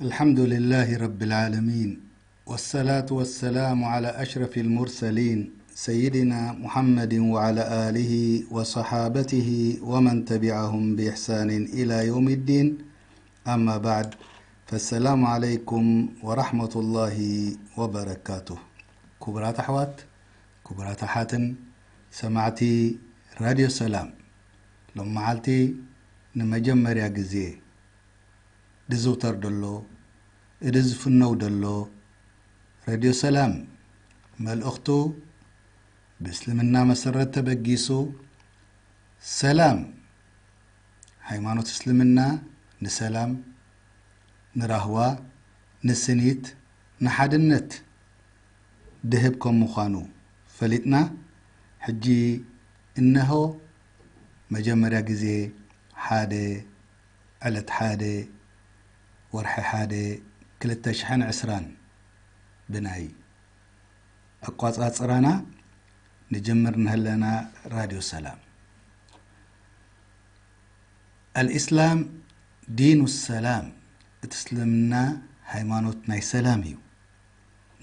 الحمد لله رب العالمين، والصلاة والسلام على أشرف المرسلين سيدنا محمد وعلى آله وصحابته ومن تبعهم بإحسان إلى يوم الدين. أما بعد، فالسلام عليكم ورحمة الله وبركاته. ክቡራት ኣሕዋት፣ ክቡራት ኣሓትን ሰማዕቲ ራድዮ ሰላም፣ ሎም መዓልቲ ንመጀመርያ ግዜ ድዝውተር ደሎ፣ እዲ ዝፍነው ደሎ ረድዮ ሰላም፣ መልእኽቱ ብእስልምና መሰረት ተበጊሱ፣ ሰላም፣ ሃይማኖት እስልምና ንሰላም፣ ንራህዋ፣ ንስኒት፣ ንሓድነት ድህብ ከም ምዃኑ ፈሊጥና፣ ሕጂ እነሆ መጀመርያ ግዜ ሓደ ዕለት ሓደ ወርሒ ሓደ ክልተ ሽሕን ዕስራን ብናይ ኣቋጻጽራና ንጅምር ንህለና ራድዮ ሰላም። ኣልኢስላም ዲኑ ሰላም፣ እቲ እስልምና ሃይማኖት ናይ ሰላም እዩ፣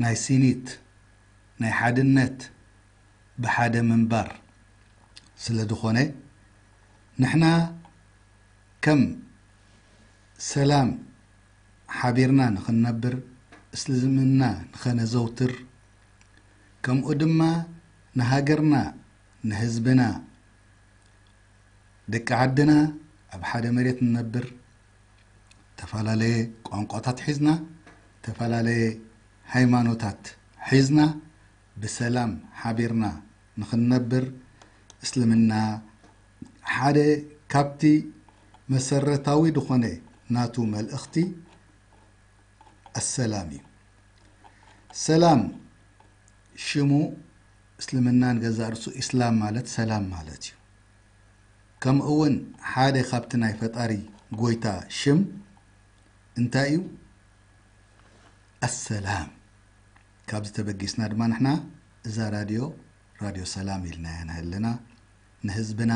ናይ ሲኒት፣ ናይ ሓድነት፣ ብሓደ ምንባር ስለ ዝኾነ፣ ንሕና ከም ሰላም ሓቢርና ንኽንነብር፣ እስልምና ንኸነዘውትር፣ ከምኡ ድማ ንሃገርና፣ ንህዝብና፣ ደቂ ዓድና ኣብ ሓደ መሬት ንነብር፣ ተፈላለየ ቋንቋታት ሒዝና፣ ተፈላለየ ሃይማኖታት ሒዝና፣ ብሰላም ሓቢርና ንኽንነብር፣ እስልምና ሓደ ካብቲ መሰረታዊ ዝኾነ ናቱ መልእኽቲ ኣሰላም እዩ። ሰላም ሽሙ እስልምና ንገዛእ ርእሱ ኢስላም ማለት ሰላም ማለት እዩ። ከምኡ እውን ሓደ ካብቲ ናይ ፈጣሪ ጎይታ ሽም እንታይ እዩ? ኣሰላም። ካብዚ ተበጊስና ድማ ንሕና እዛ ራድዮ፣ ራድዮ ሰላም ኢልናያ ንሃለና፣ ንህዝብና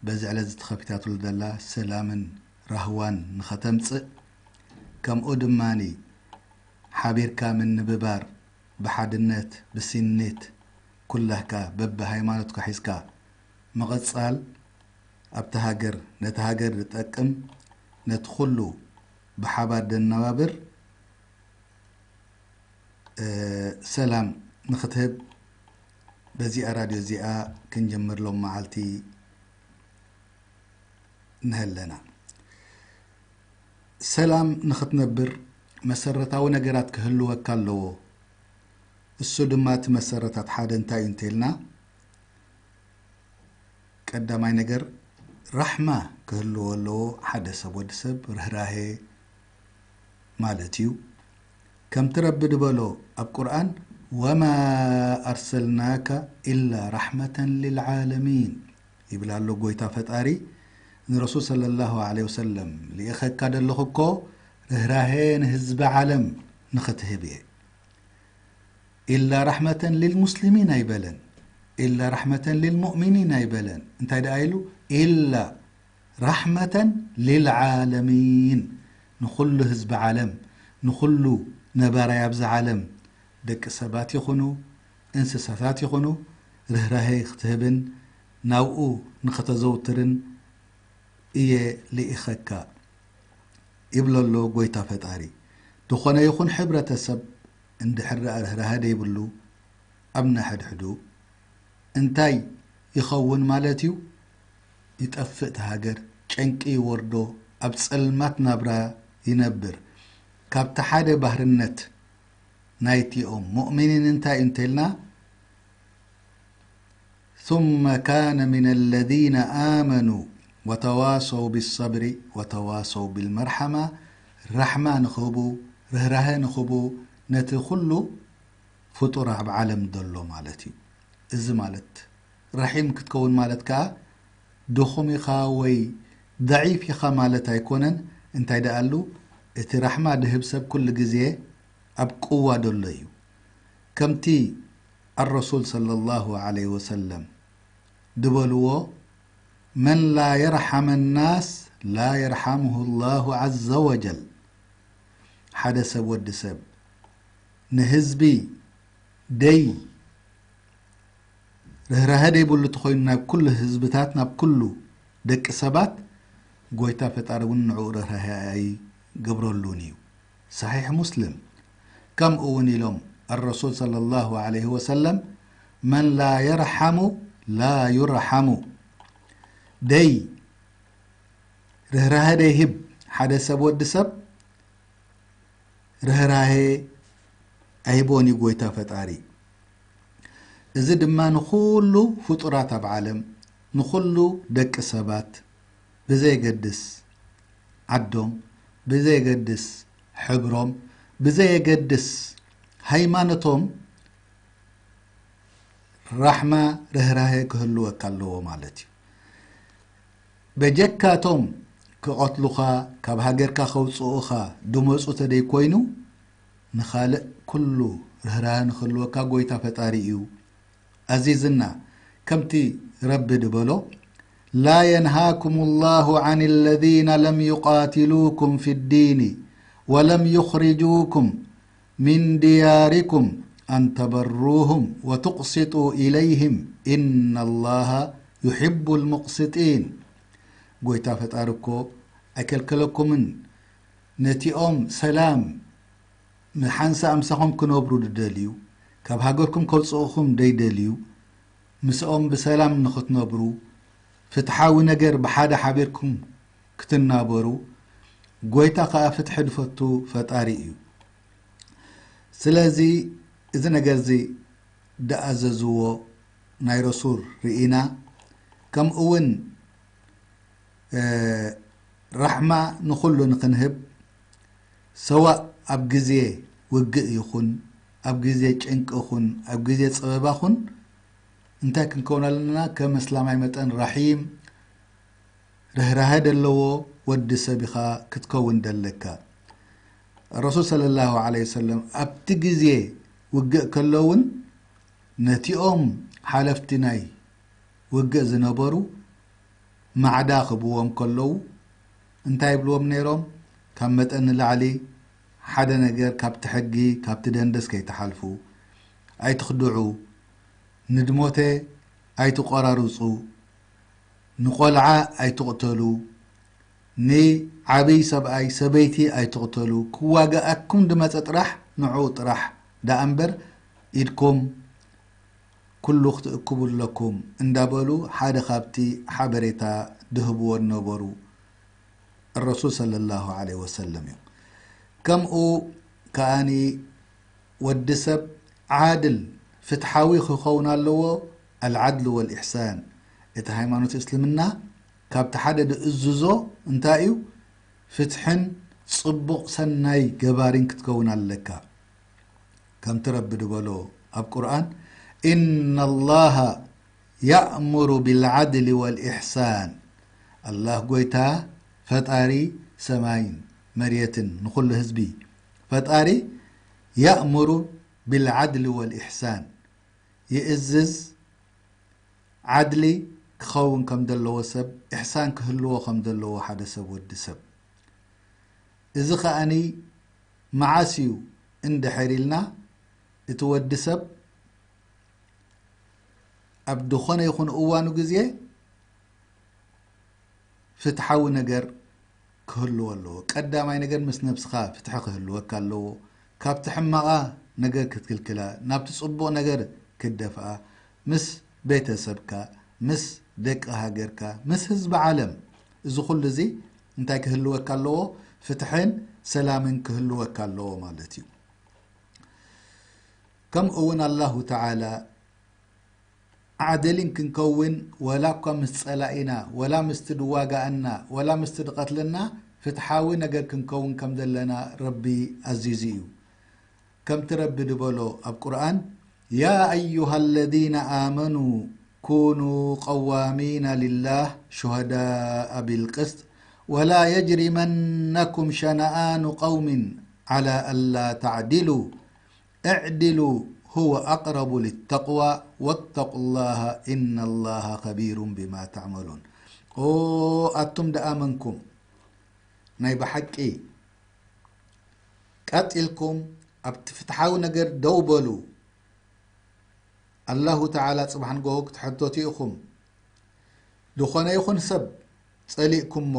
በዚ ዕለት እዚ ተኸፊታትሉ ዘላ ሰላምን ራህዋን ንኸተምጽእ፣ ከምኡ ድማኒ ሓቢርካ ምንብባር፣ ብሓድነት፣ ብሲኒት፣ ኩላህካ በብሃይማኖትካ ሒዝካ ምቕጻል፣ ኣብቲ ሃገር፣ ነቲ ሃገር ዝጠቅም፣ ነቲ ኩሉ ብሓባር ደነባብር፣ እ፣ ሰላም ንኽትህብ በዚኣ ራድዮ እዚኣ ክንጅምር ሎም መዓልቲ ንህለና። ሰላም ንኽትነብር መሰረታዊ ነገራት ክህልወካ ኣለዎ። እሱ ድማ እቲ መሰረታት ሓደ እንታይ እዩ እንተልና፣ ቀዳማይ ነገር ራሕማ ክህልዎ ኣለዎ። ሓደ ሰብ፣ ወዲ ሰብ ርህራሄ ማለት እዩ። ከምቲ ረቢ ዝበሎ ኣብ ቁርኣን፣ "ወማ ኣርሰልናካ ኢላ ራሕመተን ሊልዓለሚን" ይብል ኣሎ ጎይታ ፈጣሪ ንረሱል ሰለላሁ ዐለይሂ ወሰለም። ልኢኸካ ዘለኹ እኮ ርህራሄ ንህዝቢ ዓለም ንኽትህብ እየ። "ኢላ ራሕመተን ሊልሙስሊሚን" ኣይበለን። "ኢላ ራሕመተን ሊልሙእሚኒን" ኣይበለን። እንታይ ደኣ ኢሉ? "ኢላ ራሕመተን ሊልዓለሚን"፣ ንኹሉ ህዝቢ ዓለም፣ ንኹሉ ነባራይ ኣብዚ ዓለም፣ ደቂ ሰባት ይኹኑ እንስሳታት ይኹኑ፣ ርህራሄ ክትህብን ናብኡ ንኸተዘውትርን እየ ልኢኸካ ይብሎ ኣሎ ጎይታ ፈጣሪ። ዝኾነ ይኹን ሕብረተሰብ እንድሕር ደኣ ርህራሄ ደይብሉ፣ ኣብ ነሕድሕዱ እንታይ ይኸውን ማለት እዩ? ይጠፍእ እቲ ሃገር፣ ጨንቂ ይወርዶ፣ ኣብ ጸልማት ናብራ ይነብር። ካብቲ ሓደ ባህርነት ናይቲኦም ሙእሚኒን እንታይ እዩ እንተልና፣ ثم كان من الذين آمنوا وتواصوا بالصبر وتواصوا بالمرحمة، ራሕማ ንኽህቡ፣ ርህራሄ ንኽህቡ ነቲ ኩሉ ፍጡር ኣብ ዓለም ዘሎ ማለት እዩ። እዚ ማለት ረሒም ክትከውን ማለት ከኣ ድኹም ኢኻ ወይ ደዒፍ ኢኻ ማለት ኣይኮነን። እንታይ ደኣሉ፣ እቲ ራሕማ ድህብ ሰብ ኩሉ ግዜ ኣብ ቅዋ ደሎ እዩ። ከምቲ ኣረሱል ሰለላሁ ዐለይሂ ወሰለም ድበልዎ፣ "መን ላ የርሓመ ናስ ላ የርሓምሁ ላሁ ዐዘ ወጀል።" ሓደ ሰብ፣ ወዲ ሰብ ንህዝቢ ደይ ርህራሄ ደይብሉ ተኾይኑ፣ ናብ ኩሉ ህዝብታት፣ ናብ ኩሉ ደቂ ሰባት፣ ጎይታ ፈጣሪ እውን ንዕኡ ርህራሄ ኣይገብረሉን እዩ። ሰሒሕ ሙስሊም። ከምኡ እውን ኢሎም ኣረሱል ሰለላሁ ዐለይሂ ወሰለም፣ "መን ላ የርሓሙ ላ ዩርሓሙ።" ደይ ርህራሄ ደይህብ ሓደ ሰብ፣ ወዲ ሰብ፣ ርህራሄ ኣይቦን እዩ ጎይታ ፈጣሪ። እዚ ድማ ንኹሉ ፍጡራት ኣብ ዓለም፣ ንኹሉ ደቂ ሰባት፣ ብዘየገድስ ዓዶም፣ ብዘየገድስ ሕብሮም፣ ብዘየገድስ ሃይማኖቶም፣ ራሕማ፣ ርህራሄ ክህልወካ ኣለዎ ማለት እዩ። በጀካቶም ክቐትሉኻ፣ ካብ ሃገርካ ከውፅኡኻ ድመፁ ተደይኮይኑ፣ ንኻልእ ኩሉ ርህራሄ ንኽህልወካ ጎይታ ፈጣሪ እዩ ኣዚዝና። ከምቲ ረቢ ድበሎ፣ "ላ የንሃኩም ላሁ ዐን ለዚነ ለም ዩቃትሉኩም ፊ ዲኒ ወለም ዩኽሪጁኩም ሚን ዲያሪኩም ኣን ተበሩሁም ወቱቕሲጡ ኢለይህም ኢነ ላሃ ዩሒቡ ልሙቕሲጢን።" ጎይታ ፈጣሪ እኮ ኣይከልከለኩምን። ነቲኦም ሰላም፣ ሓንሳእ ምሳኹም ክነብሩ ድደልዩ፣ ካብ ሃገርኩም ከውፅኡኹም ደይደልዩ፣ ምስኦም ብሰላም ንኽትነብሩ፣ ፍትሓዊ ነገር ብሓደ ሓቢርኩም ክትናበሩ፣ ጎይታ ኸኣ ፍትሒ ድፈቱ ፈጣሪ እዩ። ስለዚ እዚ ነገር እዚ ደኣዘዝዎ ናይ ረሱል ርኢና፣ ከምኡ እውን እ፣ ራሕማ ንኹሉ ንኽንህብ፣ ሰዋእ ኣብ ግዜ ውግእ ይኹን፣ ኣብ ግዜ ጭንቂ ይኹን፣ ኣብ ግዜ ጸበባ ኹን፣ እንታይ ክንከውን ኣለና? ከም እስላማይ መጠን ራሒም፣ ርህራሄ ደለዎ ወዲ ሰብ ኢኻ ክትከውን ደለካ። ረሱል ሰለላሁ ዐለይሂ ወሰለም ኣብቲ ግዜ ውግእ ከለውን ነቲኦም ሓለፍቲ ናይ ውግእ ዝነበሩ ማዕዳ ክብዎም ከለዉ እንታይ ይብልዎም ነይሮም? ካብ መጠን ንላዕሊ ሓደ ነገር ካብቲ ሕጊ፣ ካብቲ ደንደስ ከይትሓልፉ፣ ኣይትኽድዑ፣ ንድሞተ ኣይትቆራርጹ፣ ንቆልዓ ኣይትቕተሉ፣ ንዓብይ ሰብኣይ ሰበይቲ ኣይትቕተሉ፣ ክዋግኣኩም ድመጸ ጥራሕ ንዕኡ ጥራሕ ደኣ እምበር ኢድኩም ኩሉ ክትእክቡ ኣለኩም እንዳበሉ ሓደ ካብቲ ሓበሬታ ድህብዎ ነበሩ። ረሱል ሰለላሁ ዐለይሂ ወሰለም እዩ። ከምኡ ከኣኒ ወዲ ሰብ ዓድል ፍትሓዊ ክኸውን ኣለዎ። ኣልዓድል ወልኢሕሳን፣ እቲ ሃይማኖት እስልምና ካብቲ ሓደ ዝእዝዞ እንታይ እዩ? ፍትሕን ጽቡቕ ሰናይ ገባሪን ክትከውን ኣለካ። ከምቲ ረቢ ዝበሎ ኣብ ቁርኣን፣ "ኢነ ላሃ ያእሙሩ ቢልዓድሊ ወልኢሕሳን"፣ ኣላህ ጎይታ ፈጣሪ ሰማይን መሬትን ንኹሉ ህዝቢ ፈጣሪ፣ ያእሙሩ ቢልዓድሊ ወልኢሕሳን፣ ይእዝዝ፣ ዓድሊ ክኸውን ከም ዘለዎ ሰብ፣ ኢሕሳን ክህልዎ ከም ዘለዎ ሓደ ሰብ፣ ወዲ ሰብ። እዚ ከኣኒ መዓስ እዩ እንድሕር ኢልና፣ እቲ ወዲ ሰብ ኣብ ዝኾነ ይኹን እዋኑ ግዜ ፍትሓዊ ነገር ክህልዎ ኣለዎ። ቀዳማይ ነገር ምስ ነብስኻ ፍትሒ ክህልወካ ኣለዎ። ካብቲ ሕማቓ ነገር ክትክልክላ፣ ናብቲ ጽቡቕ ነገር ክትደፍኣ፣ ምስ ቤተሰብካ፣ ምስ ደቂ ሃገርካ፣ ምስ ህዝቢ ዓለም፣ እዚ ኩሉ እዚ እንታይ ክህልወካ ኣለዎ? ፍትሕን ሰላምን ክህልወካ ኣለዎ ማለት እዩ። ከምኡ እውን ኣላሁ ተዓላ ዓደልን ክንከውን፣ ወላ እኳ ምስ ጸላኢና፣ ወላ ምስቲ ድዋጋኣና፣ ወላ ምስቲ ድቐትለና፣ ፍትሓዊ ነገር ክንከውን ከም ዘለና ረቢ ኣዚዙ እዩ። ከምቲ ረቢ ድበሎ ኣብ ቁርኣን፣ "ያ ኣዩሃ ለዚነ ኣመኑ ኩኑ ቀዋሚና ሊላህ ሹሃዳአ ቢልቅስጥ ወላ የጅሪመነኩም ሸነኣኑ ቀውሚን ዐላ ኣላ ተዕዲሉ እዕዲሉ ሁወ ኣቅረቡ ሊተቅዋ ወተቁላሃ ኢነላሃ ከቢሩን ቢማ ተዕመሉን።" ኦ ኣቱም ደኣመንኩም፣ ናይ ብሓቂ ቀጥ ኢልኩም ኣብቲ ፍትሓዊ ነገር ደው በሉ። ኣላሁ ተዓላ ጽባሕ ንግሆ ክትሕተቱ ኢኹም። ዝኾነ ይኹን ሰብ ጸሊእኩሞ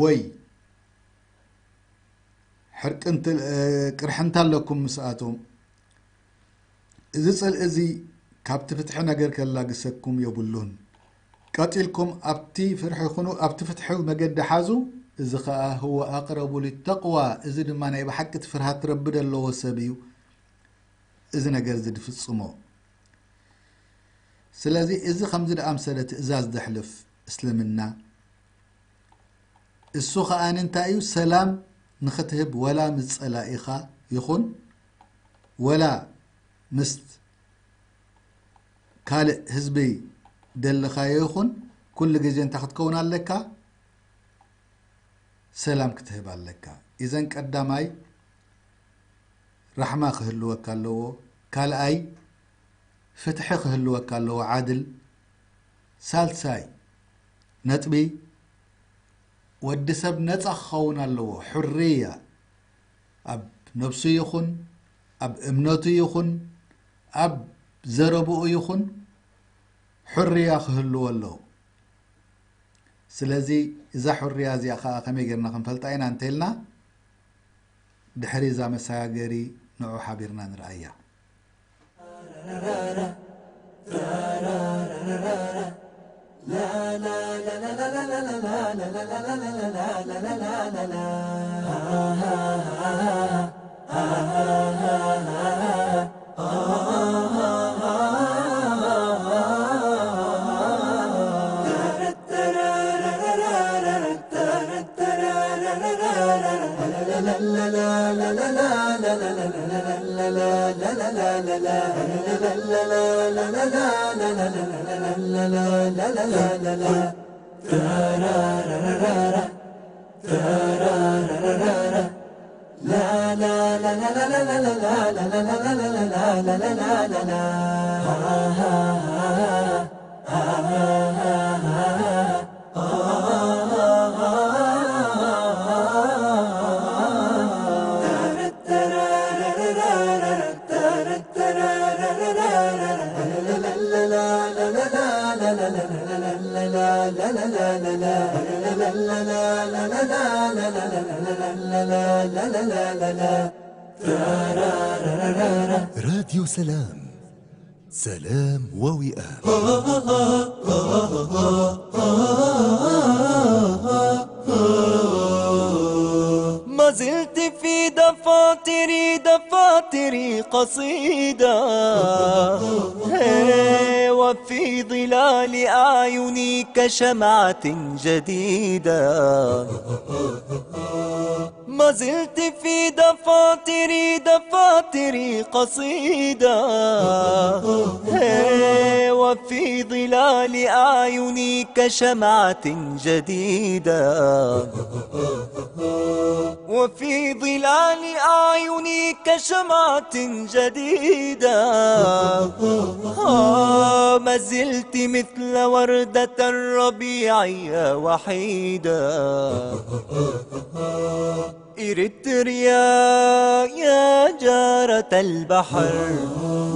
ወይ ሕርቂ እንት-፣ እ፣ ቅርሕንቲ ኣለኩም ምስኣቶም፣ እዚ ጽልኢ እዚ ካብቲ ፍትሒ ነገር ከላግሰኩም የብሉን። ቀጺልኩም ኣብቲ ፍርሒ ኩኑ፣ ኣብቲ ፍትሒ መገዲ ሓዙ። እዚ ኸኣ ህወ ኣቅረቡ ሊተቅዋ፣ እዚ ድማ ናይ ብሓቂ እቲ ፍርሃት ረቢ ዘለዎ ሰብ እዩ እዚ ነገር እዚ ድፍጽሞ። ስለዚ እዚ ከምዚ ደኣምሰለ ትእዛዝ ዘሕልፍ እስልምና፣ እሱ ኸኣ እንታይ እዩ? ሰላም ንኽትህብ፣ ወላ ምስ ጸላኢኻ ይኹን፣ ወላ ምስ ካልእ ህዝቢ ደለኻዮ ይኹን፣ ኩሉ ግዜ እንታይ ክትከውን ኣለካ? ሰላም ክትህብ ኣለካ። ኢዘን ቀዳማይ ራሕማ ክህልወካ ኣለዎ። ካልኣይ ፍትሒ ክህልወካ ኣለዎ፣ ዓድል። ሳልሳይ ነጥቢ፣ ወዲ ሰብ ነጻ ክኸውን ኣለዎ፣ ሕርያ። ኣብ ነብሱ ይኹን፣ ኣብ እምነቱ ይኹን፣ ኣብ ዘረብኡ ይኹን፣ ሕርያ ክህልዎ ኣለዎ። ስለዚ እዛ ሕርያ እዚኣ ኸኣ ከመይ ጌርና ክንፈልጣ ኢና እንተኢልና፣ ድሕሪ እዛ መሰጋገሪ ንዑ ሓቢርና ንርኣያ። راديو سلام. سلام ووئام. زلت في دفاتري، دفاتري قصيدة، هي، وفي ظلال أعيني كشمعة جديدة. ما زلت في دفاتري، دفاتري قصيدة، هي، وفي ظلال أعيني كشمعة جديدة. وفي ظلال أعيني كشمعة جديدة. آه، ما زلت مثل وردة الربيع يا وحيدة. إريتريا يا جارة البحر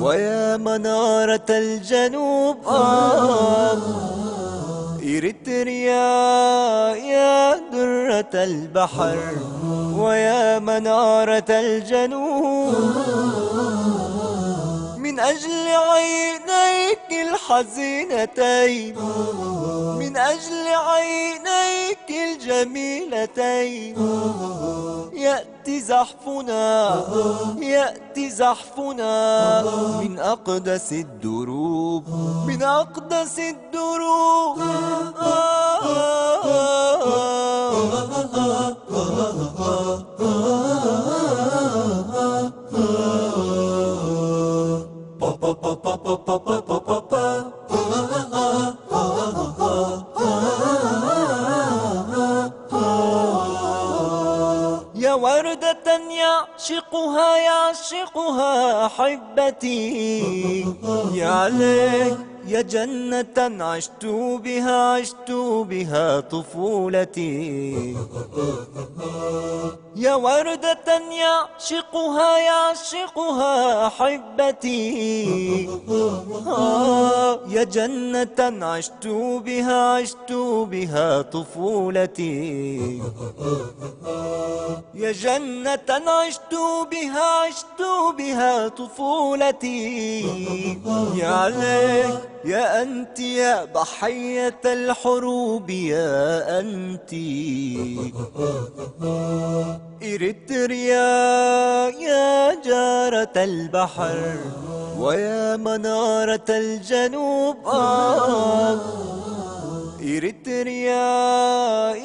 ويا منارة الجنوب، آه. إريتريا يا درة البحر ويا منارة الجنوب، من أجل عينيك الحزينتين، من أجل عينيك الجميلتين، يأتي زحفنا، يأتي زحفنا من أقدس الدروب، من أقدس الدروب. يا وردة يعشقها، يعشقها أحبتي، يا ليت يا جنة عشت بها، عشت بها طفولتي. يا وردة يعشقها، يعشقها أحبتي، آه، يا جنة عشت بها، عشت بها طفولتي. يا جنة عشت بها، عشت بها طفولتي. يا ليت يا أنت يا ضحية الحروب، يا أنت. إريتريا يا جارة البحر ويا منارة الجنوب، آه. إريتريا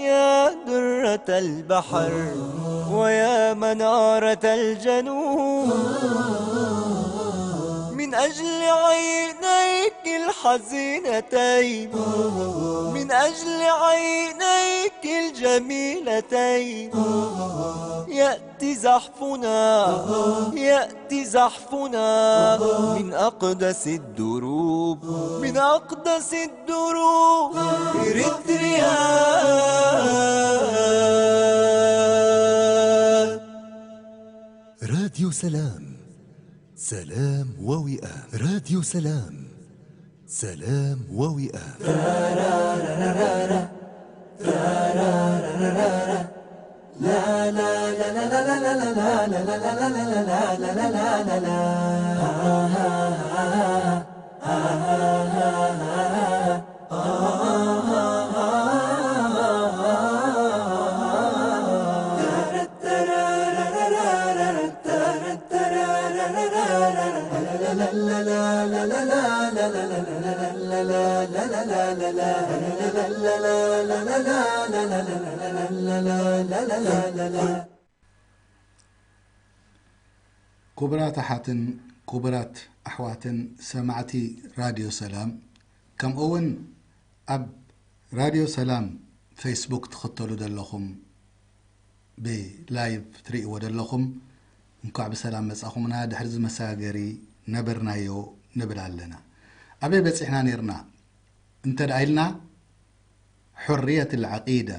يا درة البحر ويا منارة الجنوب، من أجل عينيك الحزينتين، من أجل عينيك الجميلتين، يأتي زحفنا، يأتي زحفنا من أقدس الدروب، من أقدس الدروب، إريتريا. راديو سلام، سلام ووئام. راديو سلام، سلام ووئام. ክቡራት ኣሓትን ክቡራት ኣሕዋትን ሰማዕቲ ራድዮ ሰላም፣ ከምኡ እውን ኣብ ራድዮ ሰላም ፌስቡክ ትኽተሉ ዘለኹም፣ ብላይቭ ትርእይዎ ዘለኹም፣ እንኳዕ ብሰላም መጻኹምና፣ ድሕሪ እዚ መሰጋገሪ ነበርናዮ ንብል ኣለና። ኣበይ በጺሕና ነይርና እንተ ደኣ ኢልና፣ ሕርየት ልዓቂዳ፣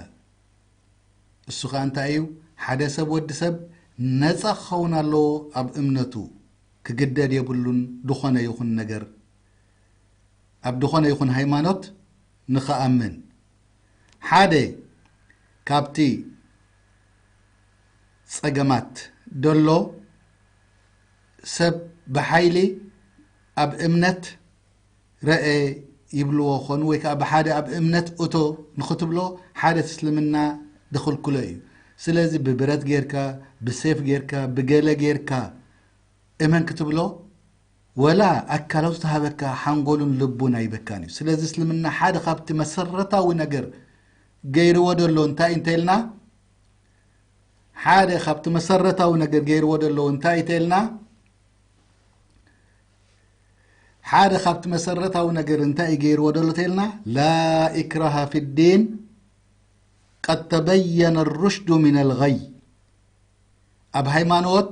እሱ ኸኣ እንታይ እዩ? ሓደ ሰብ፣ ወዲ ሰብ ነጻ ክኸውን ኣለዎ ኣብ እምነቱ፣ ክግደድ የብሉን። ድኾነ ይኹን ነገር፣ ኣብ ድኾነ ይኹን ሃይማኖት ንኽኣምን፣ ሓደ ካብቲ ጸገማት ደሎ፣ ሰብ ብሓይሊ ኣብ እምነት ረኤ ይብልዎ ኾኑ፣ ወይ ከኣ ብሓደ ኣብ እምነት እቶ ንኽትብሎ ሓደ እቲ እስልምና ድኽልክሎ እዩ። ስለዚ ብብረት ጌርካ፣ ብሴፍ ጌርካ፣ ብገለ ጌርካ እመን ክትብሎ፣ ወላ ኣካላቱ ተሃበካ፣ ሓንጎሉን ልቡን ኣይበካን እዩ። ስለዚ እስልምና ሓደ ካብቲ መሰረታዊ ነገር ገይርዎ ደሎ እንታይ እንተልና፣ ሓደ ካብቲ መሰረታዊ ነገር ገይርዎ ደሎ እንታይ እንተልና፣ ሓደ ካብቲ መሰረታዊ ነገር እንታይ እዩ ገይርዎ ደሎ ተልና፣ ላ ኢክራሃ ፊ ዲን ቀድ ተበየነ ሩሽዱ ሚነል ገይ። ኣብ ሃይማኖት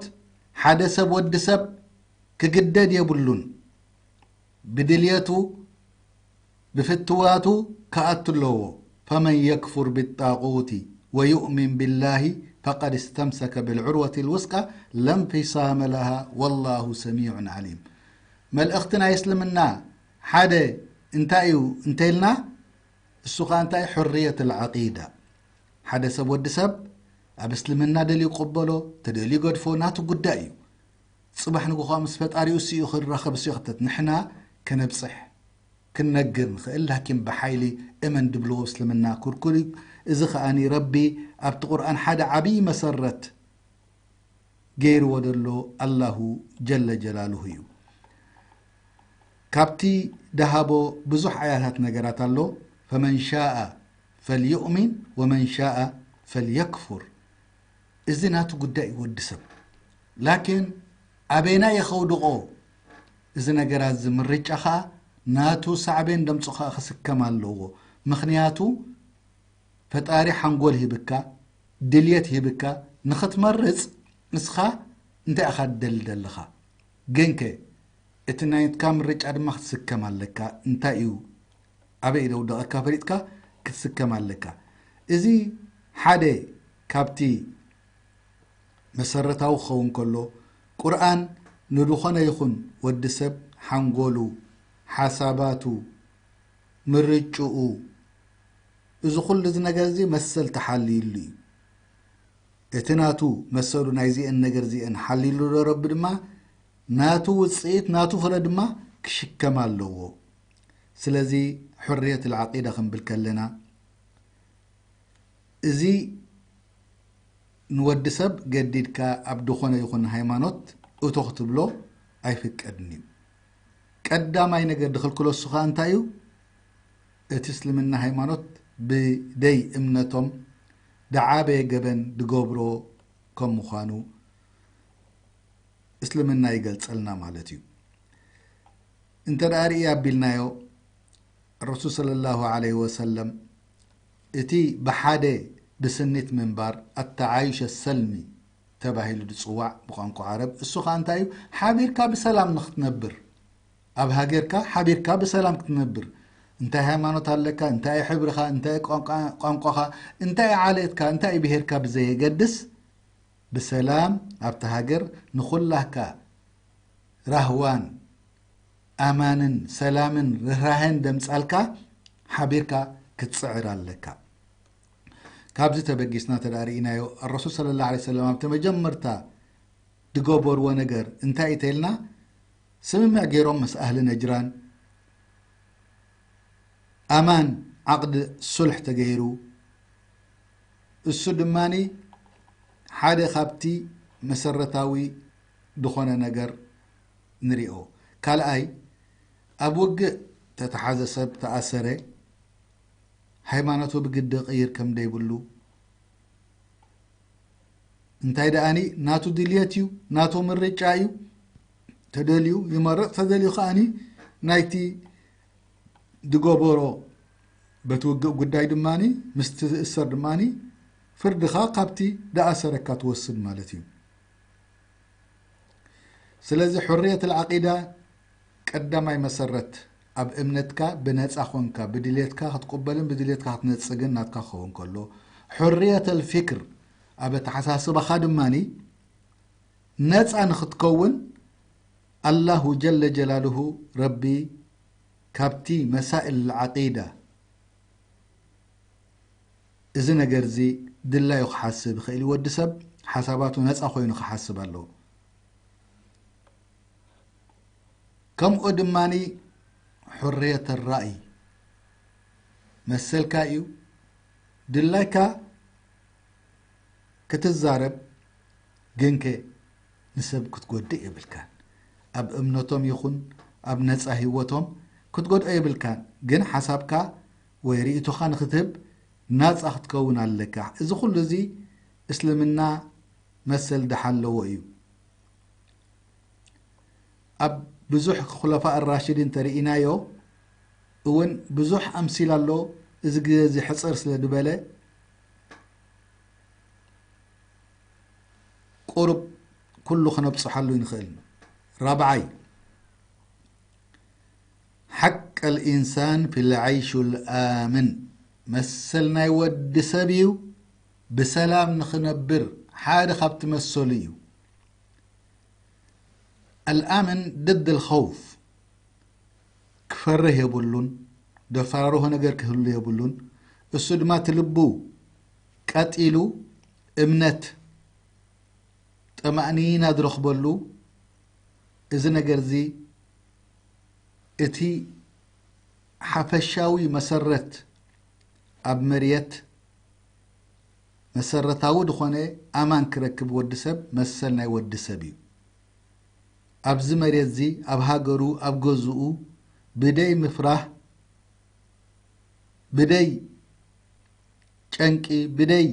ሓደ ሰብ፣ ወዲ ሰብ ክግደድ የብሉን። ብድልየቱ፣ ብፍትዋቱ ክኣቱ ኣለዎ። ፈመን የክፉር ብጣቁቲ ወዩእሚን ቢላሂ ፈቀድ እስተምሰከ ብልዑርወት ልውስቃ ለንፊሳመ ለሃ ወላሁ ሰሚዑን ዓሊም። መልእኽቲ ናይ እስልምና ሓደ እንታይ እዩ እንተልና፣ እሱ ኸዓ እንታይ? ሕርየት ልዓቂዳ። ሓደ ሰብ፣ ወዲ ሰብ ኣብ እስልምና ደልዩ ይቀበሎ፣ ተደልዩ ገድፎ፣ ናቱ ጉዳይ እዩ። ጽባሕ ንግሆ ምስ ፈጣሪኡ እሱ እዩ ክራኸብ፣ እሱ እዩ ክተት። ንሕና ከነብጽሕ፣ ክንነግር ንኽእል፣ ላኪን ብሓይሊ እመን ድብልዎ እስልምና ክልኩል እዩ። እዚ ኸኣኒ ረቢ ኣብቲ ቁርኣን ሓደ ዓብዪ መሰረት ገይርዎ ደሎ ኣላሁ ጀለ ጀላሉሁ እዩ። ካብቲ ደሃቦ ብዙሕ ኣያታት ነገራት ኣሎ። ፈመን ሻአ ፈልዩእሚን ወመን ሻአ ፈልየክፉር። እዚ ናቱ ጉዳይ እዩ ወዲ ሰብ። ላኪን ኣበይና የኸውድቆ እዚ ነገራት እዚ ምርጫ ኸኣ ናቱ ሳዕቤን ደምጹ ኸኣ ክስከም ኣለዎ። ምኽንያቱ ፈጣሪ ሓንጎል ሂብካ፣ ድልየት ሂብካ ንኽትመርጽ፣ ንስኻ እንታይ ኢኻ ትደሊ ደለኻ? ግንከ እቲ ናይትካ ምርጫ ድማ ክትስከም ኣለካ። እንታይ እዩ፣ ኣበይ ደውደቐካ ፈሊጥካ ክትስከም ኣለካ። እዚ ሓደ ካብቲ መሰረታዊ ክኸውን ከሎ፣ ቁርኣን ንድኾነ ይኹን ወዲ ሰብ ሓንጎሉ፣ ሓሳባቱ፣ ምርጭኡ፣ እዚ ኩሉ እዚ ነገር እዚ መሰል ተሓልዩሉ እዩ። እቲ ናቱ መሰሉ ናይዚአን ነገር እዚአን ሓልዩሉ ዶ ረቢ ድማ ናቱ ውፅኢት ናቱ ፍረ ድማ ክሽከም ኣለዎ። ስለዚ ሕርየት ልዓቂዳ ክንብል ከለና እዚ ንወዲ ሰብ ገዲድካ ኣብ ድኾነ ይኹን ሃይማኖት እቶ ክትብሎ ኣይፍቀድን እዩ። ቀዳማይ ነገር ድኽልክሎ እሱ ኸኣ እንታይ እዩ? እቲ እስልምና ሃይማኖት ብደይ እምነቶም ደዓበየ ገበን ድገብሮ ከም ምዃኑ እስልምና ይገልጸልና ማለት እዩ። እንተ ደኣ ርኢ ኣቢልናዮ፣ ረሱል ሰለላሁ ዐለይሂ ወሰለም እቲ ብሓደ ብስኒት ምንባር ኣተዓዩሽ ሰልሚ ተባሂሉ ዝጽዋዕ ብቋንቋ ዓረብ፣ እሱ ኸኣ እንታይ እዩ? ሓቢርካ ብሰላም ንኽትነብር፣ ኣብ ሃገርካ ሓቢርካ ብሰላም ክትነብር፣ እንታይ ሃይማኖት ኣለካ፣ እንታይ ሕብርኻ፣ እንታይ ቋንቋ-፣ ቋንቋኻ፣ እንታይ ዓሌትካ፣ እንታይ ብሄርካ ብዘየገድስ፣ ብሰላም ኣብቲ ሃገር ንኹላካ ራህዋን ኣማንን ሰላምን ርህራሄን ደምጻልካ ሓቢርካ ክትጽዕር ኣለካ። ካብዚ ተበጊስና እንተ ደኣ ርኢናዮ፣ ኣረሱል ሰለላሁ ዐለይሂ ወሰለም ኣብቲ መጀመርታ ድገበርዎ ነገር እንታይ እዩ ተልና፣ ስምምዕ ገይሮም ምስ ኣህሊ ነጅራን፣ ኣማን ዓቕዲ ሱልሕ ተገይሩ። እሱ ድማኒ ሓደ ካብቲ መሰረታዊ ዝኾነ ነገር ንሪኦ። ካልኣይ፣ ኣብ ውግእ ተተሓዘ ሰብ ተኣሰረ፣ ሃይማኖቱ ብግዲ ቅይር ከም ደይብሉ፣ እንታይ ደኣኒ ናቱ ድልየት እዩ፣ ናቱ ምርጫ እዩ። ተደልዩ ይመርጽ፣ ተደልዩ ከኣኒ ናይቲ ድገበሮ በቲ ውግእ ጉዳይ ድማኒ፣ ምስቲ ዝእሰር ድማኒ፣ ፍርድኻ ካብቲ ደኣሰረካ ትወስድ ማለት እዩ። ስለዚ ሕርየት ልዓቂዳ ቀዳማይ መሰረት፣ ኣብ እምነትካ ብነጻ ኾንካ፣ ብድልየትካ ክትቅበልን ብድልየትካ ክትነጽግን ናትካ ክኸውን ከሎ፣ ሕርየት ልፊክር፣ ኣብ ኣተሓሳስባኻ ድማኒ ነጻ ንኽትከውን፣ ኣላሁ ጀለ ጀላልሁ ረቢ ካብቲ መሳኢል ዓቂዳ፣ እዚ ነገር እዚ ድላዩ ክሓስብ ይኽእል እዩ። ወዲ ሰብ ሓሳባቱ ነጻ ኮይኑ ክሓስብ ኣለዎ። ከምኡ ድማኒ ሕርየት ራእይ መሰልካ እዩ። ድላይካ ክትዛረብ ግንከ ንሰብ ክትጎድእ የብልካን። ኣብ እምነቶም ይኹን ኣብ ነጻ ህይወቶም ክትጎድኦ የብልካን። ግን ሓሳብካ ወይ ርእይቶኻ ንክትህብ ናጻ ክትከውን ኣለካ። እዚ ኩሉ እዚ እስልምና መሰል ድሓለዎ እዩ። ኣብ ብዙሕ ኩለፋ ራሽዲን ተርእናዮ እውን ብዙሕ ኣምሲል ኣሎ። እዚ ግዜ እዚ ሕጽር ስለ ዝበለ ቁሩብ ኩሉ ክነብጽሓሉ ይንኽእል። ራብዓይ፣ ሓቅ ልኢንሳን ፊ ልዓይሹ ልኣምን፣ መሰል ናይ ወዲ ሰብ እዩ። ብሰላም ንኽነብር ሓደ ካብቲ መሰሉ እዩ። ኣልኣምን ድድ ልኸውፍ፣ ክፈርህ የብሉን፣ ደፈራርሆ ነገር ክህሉ የብሉን። እሱ ድማ ትልቡ ቀጢሉ እምነት ጠማእኒና ዝረኽበሉ፣ እዚ ነገር እዚ እቲ ሓፈሻዊ መሰረት ኣብ መርየት መሰረታዊ ዝኾነ ኣማን ክረክብ ወዲ ሰብ መሰል ናይ ወዲ ሰብ እዩ። ኣብዚ መሬት እዚ ኣብ ሃገሩ ኣብ ገዝኡ ብደይ ምፍራህ ብደይ ጨንቂ ብደይ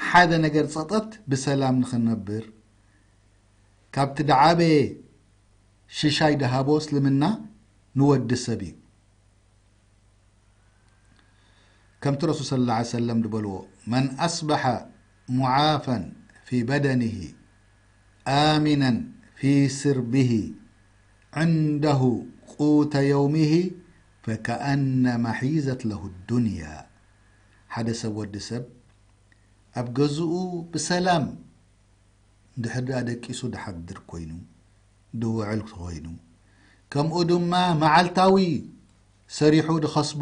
ሓደ ነገር ጸጠት ብሰላም ንኽንነብር ካብቲ ደዓበየ ሽሻይ ደሃቦ እስልምና ንወዲ ሰብ እዩ። ከምቲ ረሱል صلى الله عليه وسلم ዝበልዎ መን ኣስበሐ ሙዓፈን ፊ በደኒሂ ኣሚነን ፊ ስርቢሂ ዕንደሁ ቁተ የውሚሂ ፈከኣነማ ሒዘት ለሁ ዱንያ። ሓደ ሰብ ወዲ ሰብ ኣብ ገዝኡ ብሰላም እንድሕር ደኣ ደቂሱ ድሓድር ኮይኑ ድውዕል ኮይኑ ከምኡ ድማ መዓልታዊ ሰሪሑ ድኸስቦ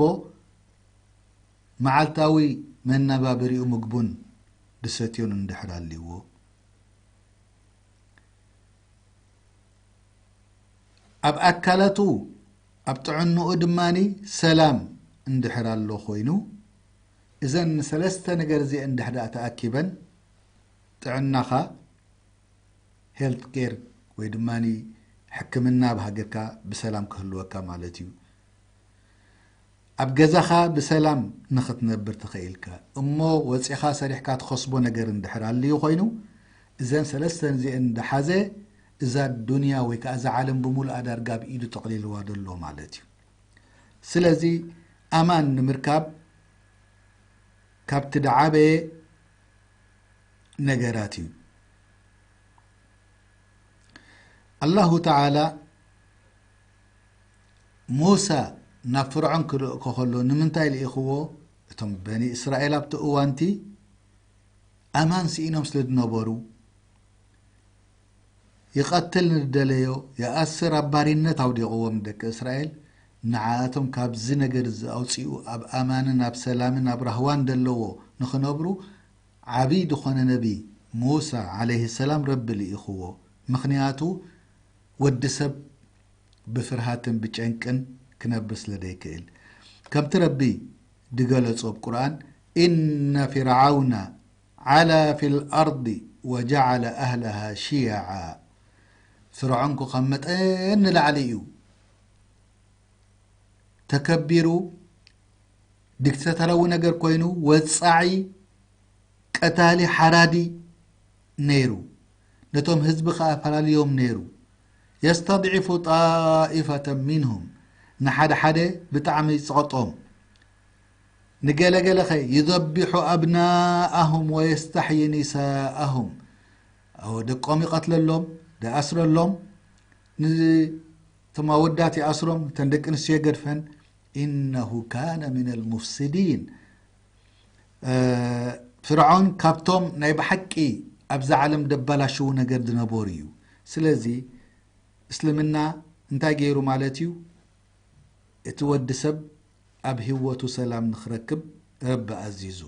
መዓልታዊ መነባብሪኡ ምግቡን ድሰትዮን እንድሕር ኣልዎ ኣብ ኣካላቱ ኣብ ጥዕንኡ ድማ ሰላም እንድሕር ኣሎ ኮይኑ እዘን ሰለስተ ነገር እዚአን እንድሕር ደኣ ተኣኪበን ጥዕናኻ ሄልት ኬር ወይ ድማ ሕክምና ኣብ ሃገርካ ብሰላም ክህልወካ ማለት እዩ። ኣብ ገዛኻ ብሰላም ንኽትነብር ተኸኢልካ እሞ ወፂኻ ሰሪሕካ ትኸስቦ ነገር እንድሕር ኣልዩ ኮይኑ እዘን ሰለስተን እዚአን እንዳሓዘ እዛ ዱንያ ወይ ከዓ እዛ ዓለም ብምሉኣ ዳርጋ ኣብ ኢዱ ጠቕሊልዋ ዘሎ ማለት እዩ። ስለዚ ኣማን ንምርካብ ካብቲ ደዓበየ ነገራት እዩ። ኣላሁ ተዓላ ሙሳ ናብ ፍርዖን ክልእኮ ከሎ ንምንታይ ልኢኽዎ? እቶም በኒ እስራኤል ኣብቲ እዋንቲ ኣማን ስኢኖም ስለ ዝነበሩ ይቐትል ንደለዮ ይኣስር ኣብ ባሪነት ኣውዲቕዎም ደቂ እስራኤል ንዓኣቶም ካብዚ ነገር እዚ ኣውፂኡ ኣብ ኣማንን ኣብ ሰላምን ኣብ ራህዋን ዘለዎ ንኽነብሩ ዓብይ ዝኾነ ነቢ ሙሳ ዓለይሂ ሰላም ረቢ ልኢኽዎ። ምኽንያቱ ወዲ ሰብ ብፍርሃትን ብጨንቅን ክነብር ስለ ዘይክእል። ከምቲ ረቢ ድገለጾ ኣብ ቁርኣን፣ "ኢነ ፊርዓውነ ዓላ ፊል ኣርዲ ወጀዓለ ኣህለሃ ሽያዓ።" ፍርዖን እኮ ካብ መጠን ንላዕሊ እዩ ተከቢሩ፣ ዲክታተራዊ ነገር ኮይኑ፣ ወጻዒ፣ ቀታሊ፣ ሓራዲ ነይሩ። ነቶም ህዝቢ ከኣ ፈላልዮም ነይሩ። የስተድዒፉ ጣኢፈተ ሚንሁም፣ ንሓደ ሓደ ብጣዕሚ ይጽቐጦም። ንገለገለኸ፣ ዩዘቢሑ ኣብናኣሁም ወየስተሕዪ ኒሳኣሁም፣ ደቆም ይቐትለሎም፣ ደኣስረሎም፣ ንቶም ኣወዳት ይኣስሮም፣ እተን ደቂ ኣንስትዮ የገድፈን። ኢነሁ ካነ ሚነል ሙፍሲዲን። ፍርዖን ካብቶም ናይ ብሓቂ ኣብዛ ዓለም ደባላሽዉ ነገር ዝነበሩ እዩ። ስለዚ እስልምና እንታይ ገይሩ ማለት እዩ? እቲ ወዲ ሰብ ኣብ ህይወቱ ሰላም ንኽረክብ ረቢ ኣዚዙ።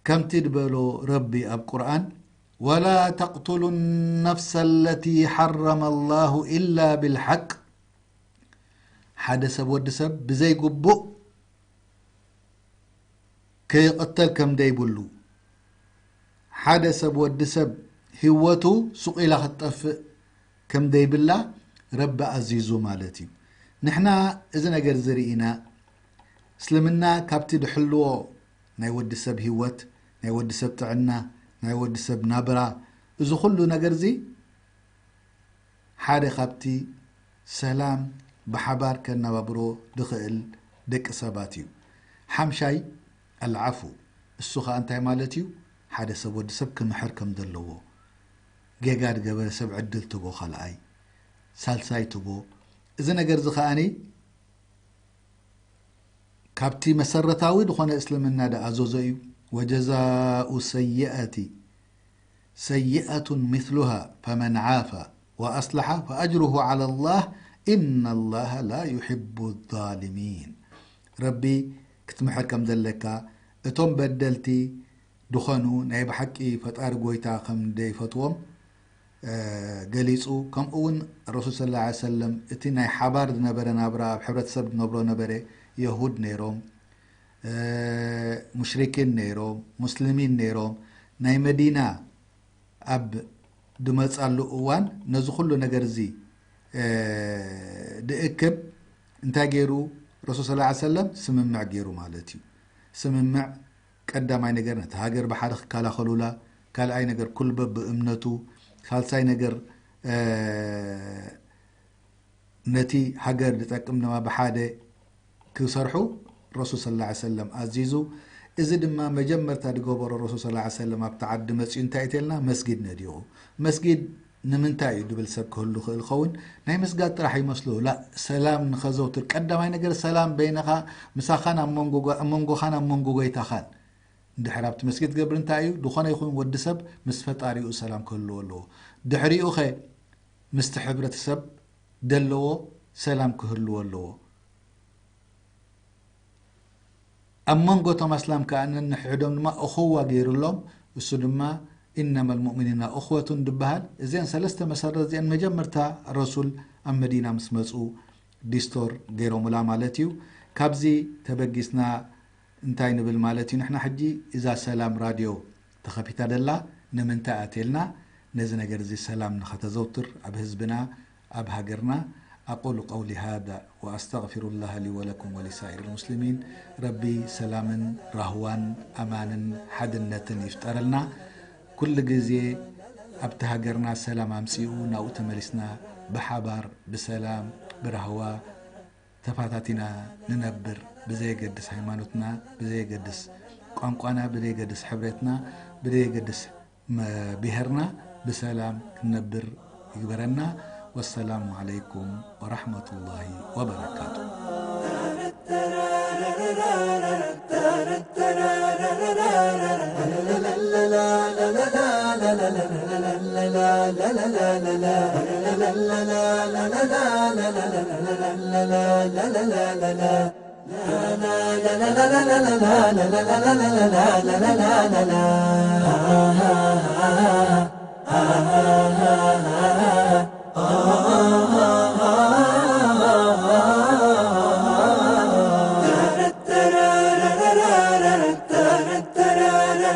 ከምቲ ዝበሎ ረቢ ኣብ ቁርኣን፣ "ወላ ተቕቱሉ ነፍሰ ለቲ ሓረመ ላሁ ኢላ ብልሓቅ፣ ሓደ ሰብ ወዲ ሰብ ብዘይግቡእ ከይቕተል ከም ደይብሉ፣ ሓደ ሰብ፣ ወዲ ሰብ፣ ህይወቱ ሱቕ ኢላ ክትጠፍእ ከም ደይብላ ረቢ ኣዚዙ ማለት እዩ። ንሕና እዚ ነገር እዚ ርኢና፣ እስልምና ካብቲ ድሕልዎ ናይ ወዲ ሰብ ህይወት፣ ናይ ወዲ ሰብ ጥዕና፣ ናይ ወዲ ሰብ ናብራ፣ እዚ ኩሉ ነገር እዚ ሓደ ካብቲ ሰላም ብሓባር ከነባብሮ ድኽእል ደቂ ሰባት እዩ። ሓምሻይ፣ ኣልዓፉ። እሱ ኸኣ እንታይ ማለት እዩ? ሓደ ሰብ፣ ወዲ ሰብ ክምሕር ከም ዘለዎ። ጌጋ ድገበረ ሰብ ዕድል ትቦ፣ ካልኣይ፣ ሳልሳይ ትቦ። እዚ ነገር እዚ ኸኣኒ ካብቲ መሰረታዊ ዝኾነ እስልምና ድኣዘዞ እዩ። ወጀዛኡ ሰይኣቲ ሰይኣቱን ምስሉሃ ፈመን ዓፋ ወኣስለሓ ፈኣጅሩሁ ዓላ ላህ፣ ኢነ ላህ ላ ዩሕቡ ዛሊሚን። ረቢ ክትምሕር ከም ዘለካ፣ እቶም በደልቲ ድኾኑ ናይ ብሓቂ ፈጣሪ ጎይታ ከም ደይፈትዎም፣ እ፣ ገሊጹ። ከምኡ እውን ረሱል ሰለላሁ ዐለይሂ ወሰለም እቲ ናይ ሓባር ዝነበረ ናብራ ኣብ ሕብረተሰብ ዝነብሮ ነበረ። የሁድ ነይሮም፣ እ፣ ሙሽሪኪን ነይሮም፣ ሙስሊሚን ነይሮም። ናይ መዲና ኣብ ድመጻሉ እዋን ነዚ ኩሉ ነገር እዚ፣ እ፣ ድእክብ እንታይ ገይሩ? ረሱል ሰለላሁ ዐለይሂ ወሰለም ስምምዕ ገይሩ ማለት እዩ። ስምምዕ ቀዳማይ ነገር ነቲ ሃገር ብሓደ ክከላኸሉላ፣ ካልኣይ ነገር ኩሉ በብእምነቱ፣ ሳልሳይ ነገር፣ እ፣ ነቲ ሃገር ዝጠቅም ድማ ብሓደ ክሰርሑ ረሱል ሰለላሁ ዐለይሂ ወሰለም ኣዚዙ። እዚ ድማ መጀመርታ ዝገበሮ ረሱል ሰለላሁ ዐለይሂ ወሰለም ኣብቲ ዓዲ መጺኡ እንታይ እዩ ተልና? መስጊድ ነዲቑ። መስጊድ ንምንታይ እዩ ድብል ሰብ ክህሉ ክእል ኸውን? ናይ ምስጋድ ጥራሕ ይመስሎ። ላ፣ ሰላም ንኸዘውትር። ቀዳማይ ነገር ሰላም በይንኻ፣ ምሳኻን ኣብ መንጎ ጓ-፣ ኣብ መንጎኻን ኣብ መንጎ ጎይታኻን። እንድሕር ኣብቲ መስጊድ ትገብር እንታይ እዩ? ድኾነ ይኹን ወዲ ሰብ ምስ ፈጣሪኡ ሰላም ክህልዎ ኣለዎ። ድሕሪኡ ኸ ምስቲ ሕብረተሰብ ደለዎ ሰላም ክህልዎ ኣለዎ። ኣብ መንጎ እቶም ኣስላም ከኣ ነንሕድሕዶም ድማ እኹዋ ገይሩሎም። እሱ ድማ ኢነማ ልሙእሚኒና እኽወቱን ድበሃል። እዚአን ሰለስተ መሰረት እዚአን መጀመርታ ረሱል ኣብ መዲና ምስ መጹ ዲስቶር ገይሮምላ ማለት እዩ። ካብዚ ተበጊስና እንታይ ንብል ማለት እዩ? ንሕና ሕጂ እዛ ሰላም ራድዮ ተኸፊታ ደላ ንምንታይ ኣትየልና? ነዚ ነገር እዚ ሰላም ንኸተዘውትር ኣብ ህዝብና፣ ኣብ ሃገርና። أقول قولي هذا وأستغفر الله لي ولكم ولسائر المسلمين. ረቢ ሰላምን ራህዋን ኣማንን ሓድነትን ይፍጠረልና። ኩሉ ግዜ ኣብቲ ሃገርና ሰላም ኣምጺኡ ናብኡ ተመሊስና ብሓባር ብሰላም ብራህዋ ተፋታቲና ንነብር፣ ብዘየገድስ ሃይማኖትና፣ ብዘየገድስ ቋንቋና፣ ብዘየገድስ ሕብረትና፣ ብዘየገድስ መ-፣ ብሄርና ብሰላም ክንነብር ይግበረና። ወሰላሙ ዓለይኩም ወራሕመቱላሂ ወበረካቱ።